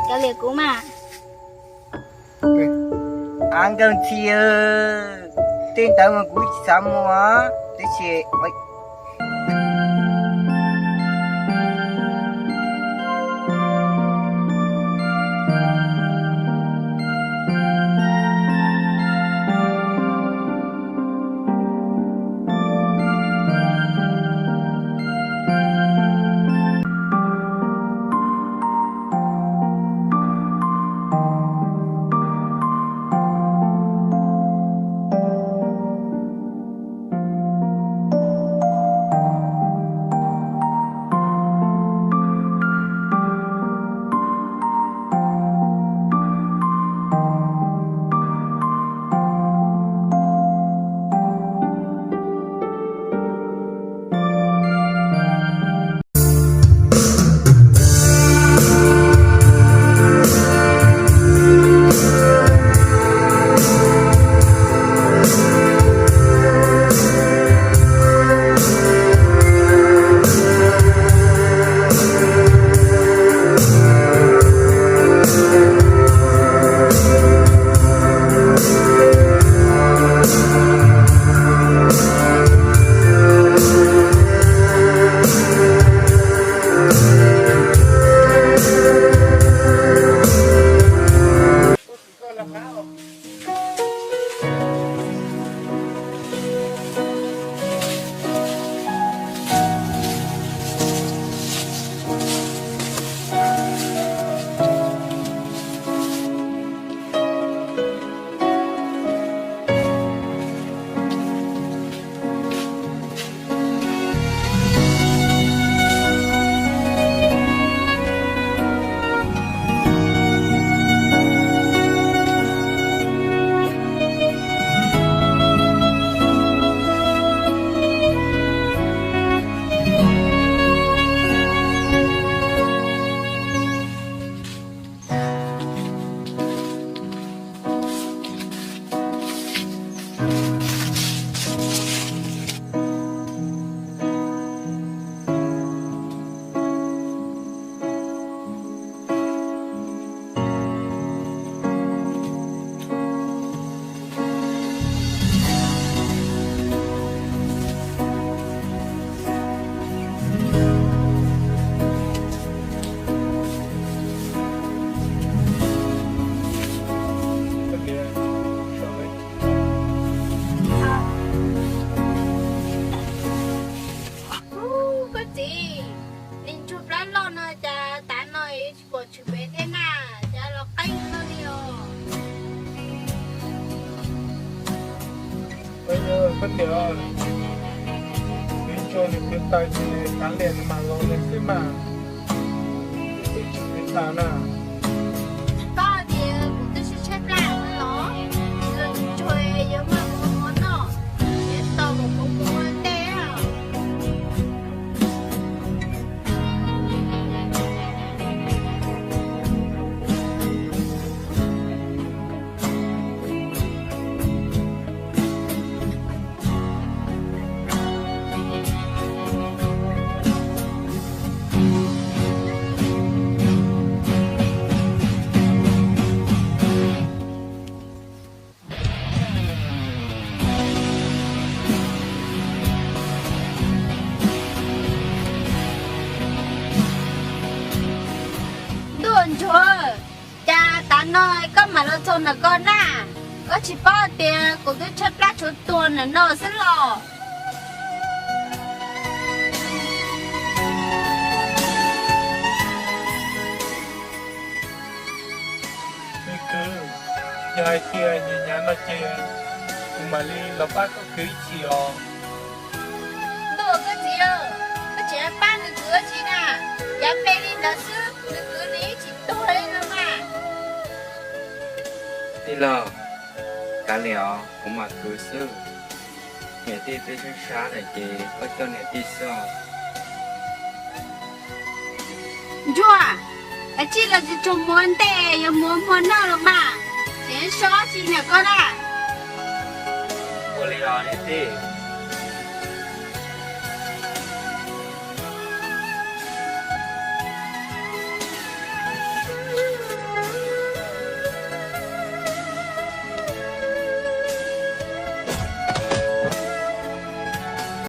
Kav liam kuv mas. Av nkawg ntxhi, tej ntawd mas kuv tsis xav muag, tab sis Koj txiv, nim ntsuag plab loj no cas tav no tsis pom tshwm pem thiab na, cas los qeeb no li os. Koj tias, nws ntsuag nws kwv taw ces kav liam nws mam los lawm xwb mas. Twb tsis kwv taw na. Koj tias kuv twb sib tshaib plab los, los ntsuag yuav muaj mov noj, yuav tau kom kuv mus ua ntej. Ntuj ntsuag, cas tav no koj mam los txog ntawm ko na? Koj tsis paub tias kuv twb tshaib plab tshuav tuag ntawm no xwb los? Me kwv, yog hais tias hnyav hnyav no ces kuv mam li los pab koj kwv ib chim os. Ntuj, koj txiv, koj tseem pab nws kwv ua tsi na? Yav npe li ntawd xwb nws kwv nws yeej tsis tuag li no mas. Tij laug, kav liam os, kuv mam kwv xwb. Niam tij twb sab sab lawm ces koj coj niam tij xwb os. Ntsuag, kav tsij los tsis tshua mus ua ntej, yuav mus ua hmo noj los mas, tseem so tsis niam koj na. Ua li los niam tij.